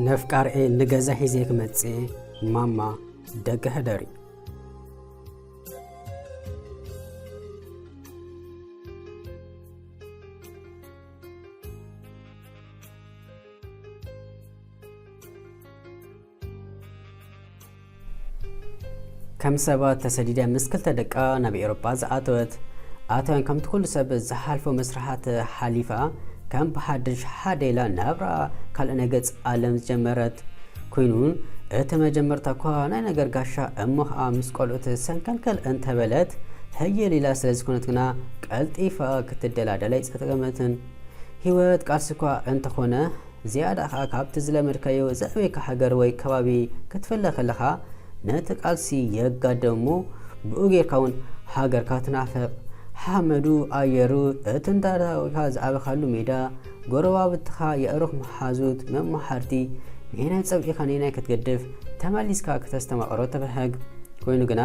ነፍቃርኤ ንገዛ ሒዜ ክመጽእ ማማ ደገ ሕደሪ። ከም ሰባት ተሰዲዳ ምስ ክልተ ደቃ ናብ ኤውሮጳ ዝኣተወት፣ ኣትያን ከምቲ ኩሉ ሰብ ዝሓልፎ መስርሓት ሓሊፋ፣ ከም ብሓድሽ ሓደ ኢላ ናብራ ካልእ ናይ ገጽ ዓለም ዝጀመረት ኮይኑ፣ እቲ መጀመርታ እኳ ናይ ነገር ጋሻ እሞ ኸኣ ምስ ቆልዑት ሰንከልከል እንተበለት፣ ህይል ኢላ ስለ ዝኾነት ግና ቀልጢፋ ክትደላደል ኣይጸገመትን። ህይወት ቃልሲ እኳ እንተኾነ፣ ዝያዳ ኸኣ ካብቲ ዝለመድካዮ ዘዕበየካ ሃገር ወይ ከባቢ ክትፍለ ከለኻ፣ ነቲ ቃልሲ የጋድም እሞ ብኡ ጌርካ እውን ሃገርካ ትናፍቕ። ሓመዱ፣ ኣየሩ፣ እቲ እንዳተዋወካ ዝዓበኻሉ ሜዳ፣ ጎረባብትኻ፣ የእሩኽ መሓዙት፣ መማሓርቲ፣ ነየናይ ጸብዒኻ ነየናይ ክትገድፍ፣ ተመሊስካ ከተስተማቕሮ ተበህግ። ኮይኑ ግና፣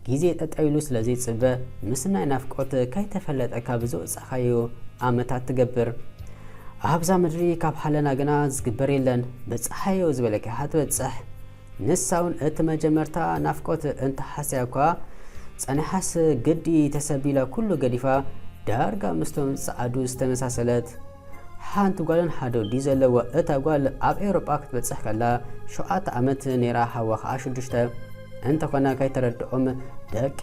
ግዜ ጠጠው ኢሉ ስለ ዘይጽበ፣ ምስ ናይ ናፍቆት ከይተፈለጠካ ብዝወጻኻዮ ዓመታት ትገብር። ኣብዛ ምድሪ ካብ ሓለና ግና ዝግበር የለን። በጽሓዮ ዝበለካ ኢኻ ትበጽሕ። ንሳ እውን እቲ መጀመርታ ናፍቆት እንተሓስያ እኳ፣ ጸኒሓስ ግዲ ተሰቢላ ኩሉ ገዲፋ፣ ዳርጋ ምስቶም ጸዓዱ ዝተመሳሰለት። ሓንቲ ጓልን ሓደ ወዲ ዘለዋ እታ ጓል ኣብ ኤውሮጳ ክትበጽሕ ከላ ሸውዓተ ዓመት ነይራ፣ ሓዋ ኸኣ ሽዱሽተ። እንተኾነ ከይተረድኦም ደቂ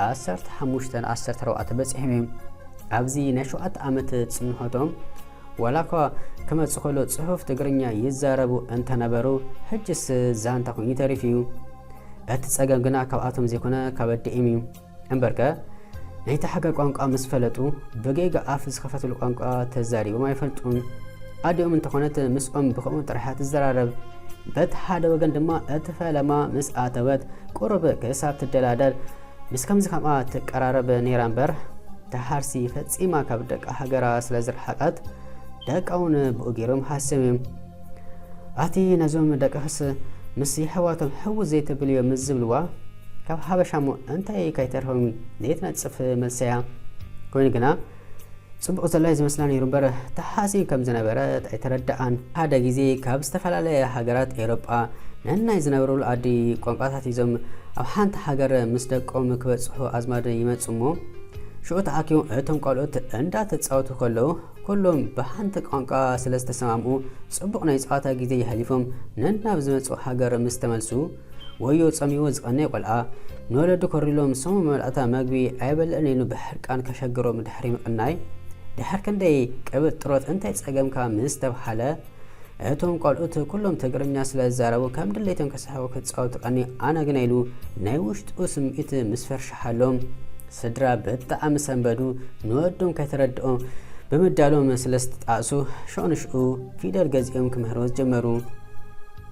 ዓሰርተ ሓሙሽተን ዓሰርተ ኣርባዕተን በጺሖም እዮም። ኣብዚ ናይ ሸውዓተ ዓመት ጽንሖቶም ዋላ እኳ ክመጽእ ከሎ ጽሑፍ ትግርኛ ይዛረቡ እንተነበሩ፣ ሕጅስ ዛንታ ኮይኑ ተሪፉ እዩ። እቲ ጸገም ግና ካብኣቶም ዘይኮነ ካብ ኣዲኦም እዩ። እምበርከ፣ ናይቲ ሃገር ቋንቋ ምስ ፈለጡ፣ ብጌጋ ኣፍ ዝኸፈትሉ ቋንቋ ተዛሪቦም ኣይፈልጡን። ኣዲኦም እንተኾነት ምስኦም ብኸምኡ ጥራሕ እያ ትዘራረብ። በቲ ሓደ ወገን ድማ እቲ ፈለማ ምስ ኣተወት ቁሩብ ክሳብ ትደላደል ምስ ከምዚ ከምኣ ትቀራረብ ነይራ እምበር፣ ተሃርሲ ፈጺማ ካብ ደቂ ሃገራ ስለ ዝረሓቐት፣ ደቃ እውን ብኡ ገይሮም ሃስዮም እዮም። ኣቲ ነዞም ደቅኽስ ምስ የሕዋቶም ሕውስ ዘይተብልዮ ምስ ዝብልዋ፣ ካብ ሓበሻ እሞ እንታይ ከይተርፎም ዘይትነጽፍ መልሰያ። ኮይኑ ግና፣ ጽቡቕ ዘላ እዩ ዝመስላ ነይሩ እምበር፣ ተሓሲን ከም ዝነበረት ኣይተረድኣን። ሓደ ግዜ ካብ ዝተፈላለያ ሃገራት ኤውሮጳ ነናይ ዝነብሩሉ ዓዲ ቋንቋታት ሒዞም ኣብ ሓንቲ ሃገር ምስ ደቆም ክበጽሑ ኣዝማድ ይመጹ እሞ፣ ሽዑ ተኣኪቦም እቶም ቆልዑት እንዳተጻወቱ ከለዉ፣ ኩሎም ብሓንቲ ቋንቋ ስለ ዝተሰማምኡ፣ ጽቡቕ ናይ ጸዋታ ግዜ የሕሊፎም ነናብ ዝመጽኡ ሃገር ምስ ተመልሱ፣ ወዮ ጸሚዎ ዝቐነየ ቆልዓ፣ ንወለዱ ኮሪሎም ሰሙን መብላዕታ መግቢ ኣይበልዕን ኢሉ ብሕርቃን ከሸግሮም ድሕሪ ምቕናይ፣ ድሕር ክንደይ ቅብጥሮት እንታይ ጸገምካ ምስ ተብሃለ፣ እቶም ቆልዑት ኩሎም ትግርኛ ስለ ዝዛረቡ ከም ድሌቶም ክስሕቑ ክጻወቱ ቀንዩ፣ ኣነ ግና ኢሉ ናይ ውሽጡ ስምዒት ምስ ፈርሸሓሎም፣ ስድራ ብጣዕሚ ሰንበዱ። ንወዶም ከይተረድኦ ብምዳሎም ስለ ዝተጣእሱ፣ ሽዑ ንሽዑ ፊደል ገዚኦም ክምህርዎ ዝጀመሩ።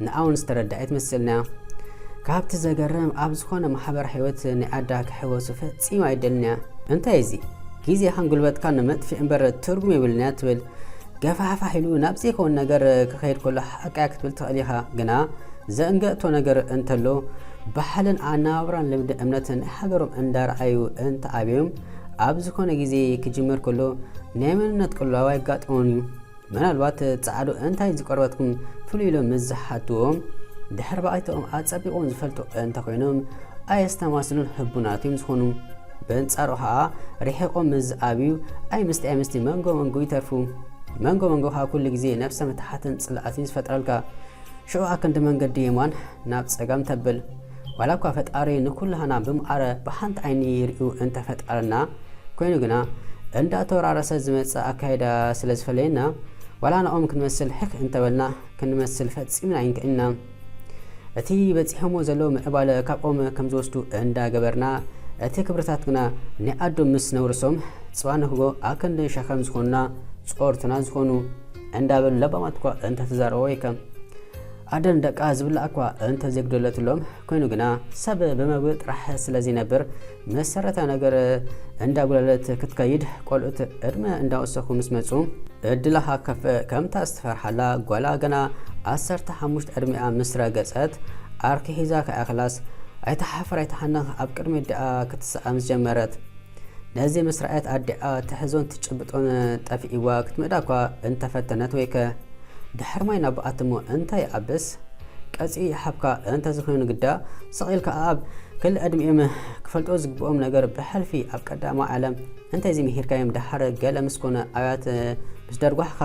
ንኣውን ዝተረድኣ ኣይትመስልን እያ። ካብቲ ዘገርም፣ ኣብ ዝኾነ ማሕበራዊ ህይወት ናይ ዓዳ ክሕወሱ ፈጺማ ኣይደልን እያ። እንታይ እዚ? ግዜኻን ጉልበትካን መጥፍኢ እምበር ትርጉም የብሉን እያ ትብል። ገፋሕፋሕ ኢሉ ናብ ዘይከውን ነገር ክኸይድ ከሎ ሓቂ እያ ክትብል ትኽእል ኢኻ። ግና ዘእንገእቶ ነገር እንተሎ፣ ባህልን ኣነባብራን ልምዲ እምነትን ናይ ሃገሮም እንዳረኣዩ እንተዓብዮም፣ ኣብ ዝኾነ ግዜ ክጅመር ከሎ ናይ መንነት ቅልውላው ኣየጋጥሞን እዩ። ምናልባት ጻዕዱ እንታይ ዝቆርበትኩም ፍሉይ ኢሎም ምስ ዝሓትዎም፣ ድሕሪ ባይትኦም ኣጸቢቖም ዝፈልጡ እንተኾይኖም ኣየስተማስሉን ህቡናት እዮም ዝኾኑ። በንጻሩ ኸኣ ርሒቖም ምስ ዝዓብዩ ኣይ ምስቲ ኣይ ምስቲ መንጎ መንጎ ይተርፉ። መንጎ መንጎ ኸኣ ኩሉ ግዜ ነብሰ ምትሓትን ጽልኣትን እዩ ዝፈጥረልካ። ሽዑ ኣክንዲ መንገዲ የማን ናብ ጸጋም ተብል። ዋላ እኳ ፈጣሪ ንኩላህና ብመዓረ ብሓንቲ ዓይኒ ይርእዩ እንተፈጠረና፣ ኮይኑ ግና እንዳተወራረሰ ዝመጽእ ኣካይዳ ስለ ዝፈለየና፣ ዋላ ንኦም ክንመስል ሕክ እንተበልና ክንመስል ፈጺምና ኣይንክእልና። እቲ በጺሖሞ ዘለዉ ምዕባለ ካብኦም ከም ዝወስዱ እንዳገበርና፣ እቲ ክብርታት ግና ናይ ኣዶም ምስ ነውርሶም፣ ጽባሕ ንግሆ ኣክንዲ ሸኸም ዝኾኑና፣ ጾርትና ዝኾኑ እንዳበሉ ለባማት እኳ እንተተዛረቡ ኣይከም። ኣደ ንደቃ ዝብላዕ እኳ እንተዘይጉደለትሎም፣ ኮይኑ ግና ሰብ ብመግቢ ጥራሕ ስለ ዘይነብር፣ መሰረታዊ ነገር እንዳጉደለት ክትከይድ፣ ቆልዑት ዕድመ እንዳወሰኹ ምስ መጹ፣ እድላኻ ከፍእ ከምታ ዝተፈርሓላ ጓላ ገና ዓሰርተ ሓሙሽተ ዕድሚኣ ምስ ረገጸት፣ ዓርኪ ሒዛ ከይኣኸላስ ኣይትሓፍር ኣይትሓንኽ ኣብ ቅድሚ ኣዲኣ ክትስዓር ምስ ጀመረት፣ ነዚ ምስ ረኣየት ኣዲኣ ትሕዞን ትጭብጦን ጠፊእዋ ክትምእዳ እኳ እንተፈተነት ወይከ ድሕር ማይ ናብ ኣትሞ እንታይ ኣብስ ቀጺ ሓብካ እንተ ዝኾኑ ግዳ ስቕ ኢልካ ኣብ ክል ዕድሚኦም ክፈልጦ ዝግብኦም ነገር ብሕልፊ ኣብ ቀዳማ ዓለም እንተ ዘይምሂርካዮም ደሓር ገለ ምስ ኮነ ኣብያት ምስ ደርጓሕካ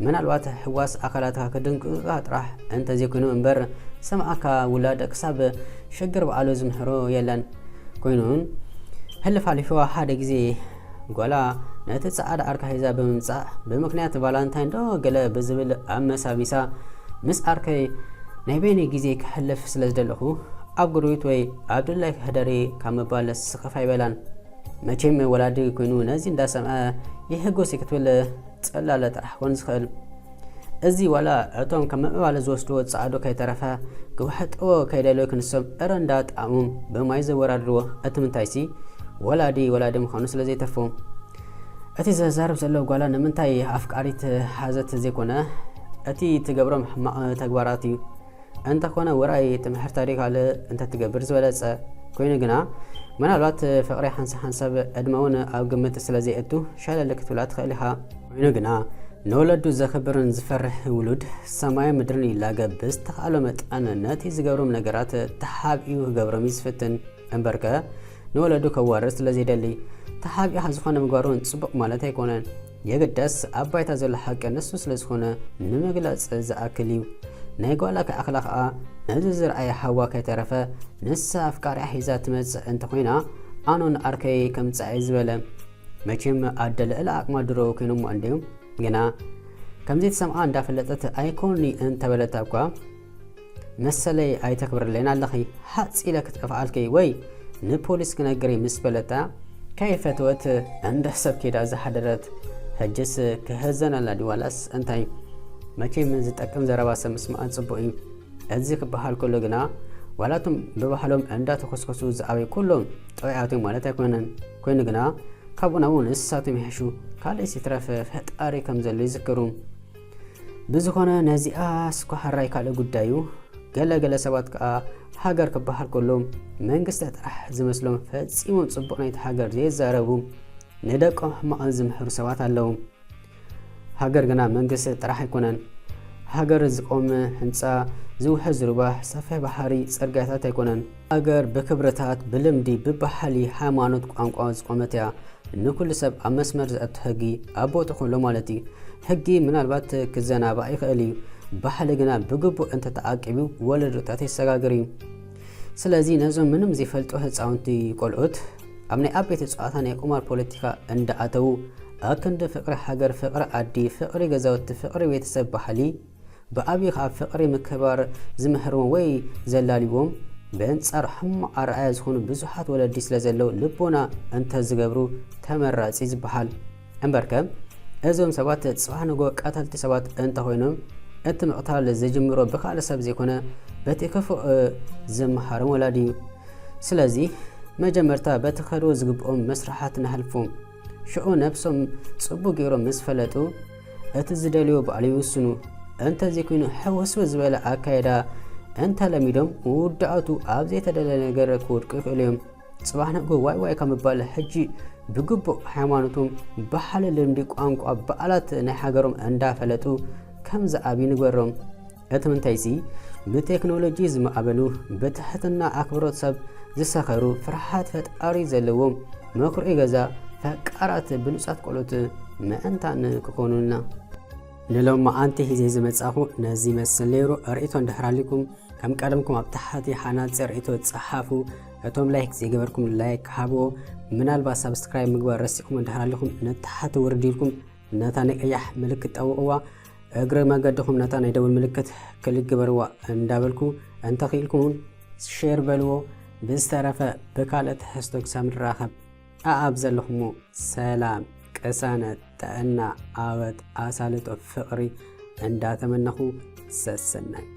ምናልባት ሕዋስ ኣካላትካ ክድንግጹኻ ጥራሕ እንተ ዘይኮይኑ እምበር ሰማዕካ ውላድ ክሳብ ሽግር በዓሉ ዝምህሮ የለን። ኮይኑን ሕልፍ ሓሊፍዋ ሓደ ግዜ ጓላ ነቲ ጸዓዳ ዓርካ ሒዛ ብምምጻእ ብምክንያት ቫላንታይን ዶ ገለ ብዝብል ኣመሳሚሳ ምስ ዓርከይ ናይ በይነይ ግዜ ክሕልፍ ስለ ዝደለኹ ኣብ ግሩይት ወይ ኣብ ድላይ ክሕደሪ ካብ ምባል ስኽፍ ኣይበላን። መቸም ወላዲ ኮይኑ ነዚ እንዳሰምዐ ይሕጎስ ክትብል ጸላለ ጥራሕ ኮን ዝኽእል። እዚ ዋላ እቶም ከም ምዕባለ ዝወስድዎ ጸዓዱ ከይተረፈ ክውሕጥዎ ከይደለዩ ክንሶም እረ እንዳጣዕሞም ብማይ ዘወራድርዎ እቲ ምንታይሲ ወላዲ ወላዲ ምዃኑ ስለ ዘይተርፎ። እቲ ዘዛርብ ዘሎ ጓላ ንምንታይ ኣፍቃሪት ሓዘት ዘይኮነ እቲ ትገብሮም ሕማቕ ተግባራት እዩ። እንተኾነ ውራይ ትምህርታ ዶ ካልእ እንተትገብር ዝበለጸ ኮይኑ ግና ምናልባት ፍቕሪ ሓንሳብ ሓንሳብ ዕድመ እውን ኣብ ግምት ስለ ዘየእቱ ሸለል ክትብላ ትኽእል ኢኻ። ኮይኑ ግና ንወለዱ ዘኽብርን ዝፈርህ ውሉድ ሰማይ ምድርን ይላገብ ብዝተኻእሎ መጠን ነቲ ዝገብሮም ነገራት ተሓቢኡ ክገብሮም እዩ ዝፍትን እምበርከ ንወለዱ ከዋርድ ስለ ዘይደሊ ተሓቢእኻ ዝኾነ ምግባሩ እውን ጽቡቕ ማለት ኣይኮነን። የግዳስ ኣብ ባይታ ዘሎ ሓቂ ንሱ ስለ ዝኾነ ንምግላጽ ዝኣክል እዩ። ናይ ጓላ ክኣኽላ ኸኣ ነዚ ዝረኣየ ሓዋ ከይተረፈ ንሳ ኣፍቃሪኣ ሒዛ ትመጽእ እንተኾይና ኣኖን ኣርከይ ከምጽኣ እየ ዝበለ። መቸም ኣደ ልዕሊ ዓቕማ ድሮ ኮይኖሞ እንድዮም ግና ከምዘይተሰምዓ እንዳፈለጠት ኣይኮኒ እንተበለታ እኳ መሰለይ ኣይተክብርለይን ኣለኺ ሓፂ ኢለ ክትጠፍኣልኪ ወይ ንፖሊስ ክነግር ምስ በለታ ከይፈተወት እንደ ሰብ ኬዳ ዝሓደረት ሕጅስ ክህዘን ኣላ ድዩ ዋላስ እንታይ? መቼም ዝጠቅም ዘረባ ሰብ ምስማዕ ፅቡቅ እዩ። እዚ ክበሃል ከሎ ግና ዋላቶም ብባህሎም እንዳተኮስኮሱ ዝኣበይ ኩሎም ጠቢዓት እዮም ማለት ኣይኮነን። ኮይኑ ግና ካብኡና እውን ንሳቶም ይሕሹ ካልእ ሲትረፍ ፈጣሪ ከም ዘሎ ይዝክሩ። ብዝኾነ ነዚኣ ስኳ ሕራይ ካልእ ጉዳይ እዩ። ገለ ገለ ሰባት ከኣ ሃገር ክበሃል ከሎ መንግስቲ ጥራሕ ዝመስሎም ፈጺሞም ጽቡቕ ናይቲ ሃገር ዘይዛረቡ ንደቆም ሕማቕ ዝምህሩ ሰባት ኣለዉ። ሃገር ግና መንግስቲ ጥራሕ ኣይኮነን። ሃገር ዝቆም ህንጻ፣ ዝውሕዝ ሩባ፣ ሰፊሕ ባሕሪ፣ ጽርግያታት ኣይኮነን። ሃገር ብክብርታት፣ ብልምዲ፣ ብባህሊ፣ ሃይማኖት፣ ቋንቋ ዝቆመት እያ። ንኩሉ ሰብ ኣብ መስመር ዘእቱ ሕጊ ኣብ ቦትኡ ከሎ ማለት እዩ። ሕጊ ምናልባት ክዘናባእ ይኽእል እዩ፣ ባህሊ ግና ብግቡእ እንተተዓቂቡ ወለዶታት የሰጋግር እዩ። ስለዚ ነዞም ምንም ዘይፈልጡ ህፃውንቲ ቆልዑት ኣብ ናይ ኣብ ቤት ጨዋታ ናይ ቁማር ፖለቲካ እንዳኣተዉ ኣክንዲ ፍቅሪ ሃገር፣ ፍቅሪ ዓዲ፣ ፍቅሪ ገዛውቲ፣ ፍቅሪ ቤተሰብ፣ ባህሊ ብኣብዩ ካብ ፍቕሪ ምክብባር ዝምህርዎም ወይ ዘላልይዎም ብእንጻር ሕማቕ ኣርኣያ ዝኾኑ ብዙሓት ወለዲ ስለ ዘለዉ ልቦና እንተዝገብሩ ተመራጺ ዝበሃል። እምበርከ እዞም ሰባት ጽባሕ ንጎ ቀተልቲ ሰባት እንተኾይኖም እቲ ምቕታል ዝጅምሮ ብኻልእ ሰብ ዘይኮነ በቲ ክፉእ ዝመሃሮም ወላዲ እዩ። ስለዚ መጀመርታ በቲ ክኸድዎ ዝግብኦም መስርሓት ነሕልፎም። ሽዑ ነብሶም ጽቡቕ ገይሮም ምስ ፈለጡ እቲ ዝደልዮ ባዕሉ ይውስኑ። እንተዘይኮይኑ ሕውስውስ ዝበለ ኣካይዳ እንተለሚዶም ውዳእቱ ኣብ ዘይተደለ ነገር ክወድቁ ይኽእሉ እዮም። ጽባሕ ንግሆ ዋይ ዋይ ካብ ምባል ሕጂ ብግቡእ ሃይማኖቶም፣ ባህሊ፣ ልምዲ፣ ቋንቋ፣ በዓላት ናይ ሃገሮም እንዳፈለጡ ከም ዝዓብዩ ንግበሮም። እቲ ምንታይሲ ብቴክኖሎጂ ዝማዕበሉ ብትሕትና ኣክብሮት ሰብ ዝሰኸሩ ፍርሓት ፈጣሪ ዘለዎም መኩርዒ ገዛ ፈቃራት ብሉጻት ቆልዑት ምእንታን ክኾኑልና። ንሎማዓንቲ ሒዘ ዝመጻኹ ነዚ ይመስል ነይሩ። ርእይቶ እንድሕር ኣሊኩም ከም ቀደምኩም ኣብ ታሕቲ ሓናጺ ርእይቶ ጸሓፉ። እቶም ላይክ ዘይገበርኩም ላይክ ሃብዎ። ምናልባት ሳብስክራይብ ምግባር ረሲኹም እንድሕር ኣሊኹም ንታሕቲ ውርድ ኢልኩም ነታ ናይ ቀያሕ ምልክት ጠውቕዋ። እግረ መገድኹም ነታ ናይ ደውል ምልክት ክሊክ ግበርዋ እንዳበልኩ እንተኽኢልኩም እውን ሼር በልዎ። ብዝተረፈ ብካልእ ትሕዝቶ ክሳብ ንራኸብ ኣኣብ ዘለኹሞ ሰላም፣ ቅሳነት፣ ጥዕና፣ ዓወት፣ ኣሳልጦ፣ ፍቕሪ እንዳተመነኹ ሰሰናዩ።